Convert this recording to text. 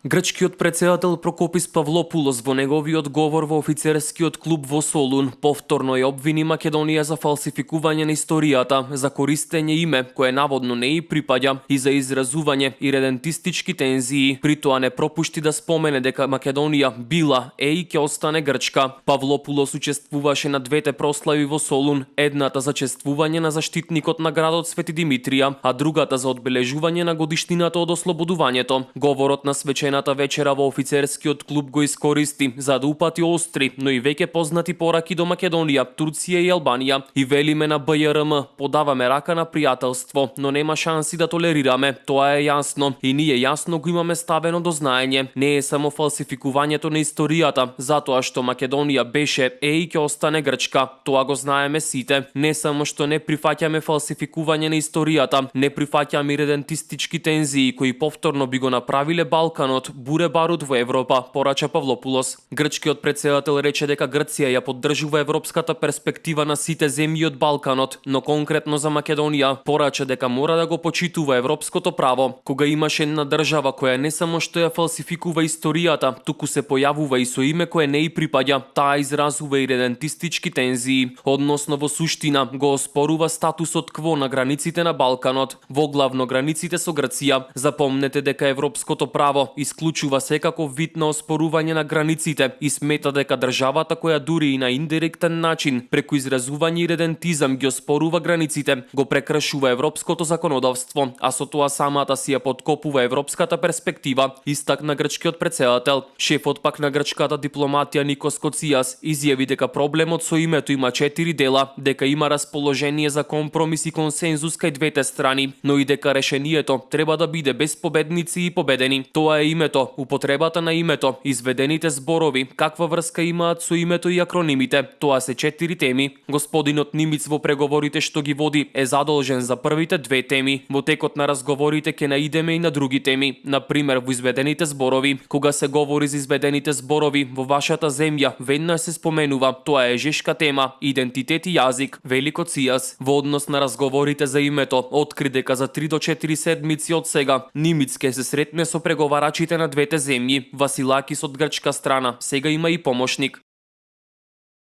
Грчкиот претседател Прокопис Павлопулос во неговиот говор во офицерскиот клуб во Солун повторно ја обвини Македонија за фалсификување на историјата, за користење име кое наводно не и припаѓа и за изразување иредентистички тензии. При тоа не пропушти да спомене дека Македонија била и ќе остане Грчка. Павлопулос учествуваше на двете прослави во Солун, едната за чествување на заштитникот на градот Свети Димитрија, а другата за одбележување на годишнината од ослободувањето. Говорот на свечената вечера во офицерскиот клуб го искористи за да упати остри, но и веќе познати пораки до Македонија, Турција и Албанија и велиме на БЈРМ: подаваме рака на пријателство, но нема шанси да толерираме. Тоа е јасно и ние јасно го имаме ставено до знаење. Не е само фалсификувањето на историјата, затоа што Македонија беше и ќе остане Грчка. Тоа го знаеме сите. Не само што не прифаќаме фалсификување на историјата, не прифаќаме иредентистички тензии кои повторно би го направиле Балканот буре барут во Европа, порача Павлопулос. Грчкиот претседател рече дека Грција ја поддржува европската перспектива на сите земји од Балканот, но конкретно за Македонија порача дека мора да го почитува европското право. Кога имаше една држава која не само што ја фалсификува историјата, туку се појавува и со име кое не и припаѓа, таа изразува иредентистички тензии, односно во суштина го оспорува статусот кво на границите на Балканот, во главно границите со Грција. Запомнете дека европското право исклучува секаков вид на оспорување на границите и смета дека државата која дури и на индиректен начин преку изразување иредентизам ги оспорува границите, го прекршува европското законодавство, а со тоа самата си ја подкопува европската перспектива, истакна грчкиот претседател. Шефот пак на грчката дипломатија Никос Коцијас изјави дека проблемот со името има 4 дела, дека има расположение за компромис и консензус кај двете страни, но и дека решението треба да биде без победници и победени. Тоа е името, употребата на името, изведените зборови, каква врска имаат со името и акронимите. Тоа се 4 теми. Господинот Нимиц во преговорите што ги води е задолжен за првите 2 теми. Во текот на разговорите ќе наидеме и на други теми, на пример во изведените зборови. Кога се говори за изведените зборови во вашата земја, веднаш се споменува, тоа е жешка тема, идентитет и јазик, вели Коцијас. Во однос на разговорите за името, откри дека за 3 до 4 седмици од сега Нимиц ќе се сретне со преговарачите на двете земји. Василакис од грчка страна сега има и помошник.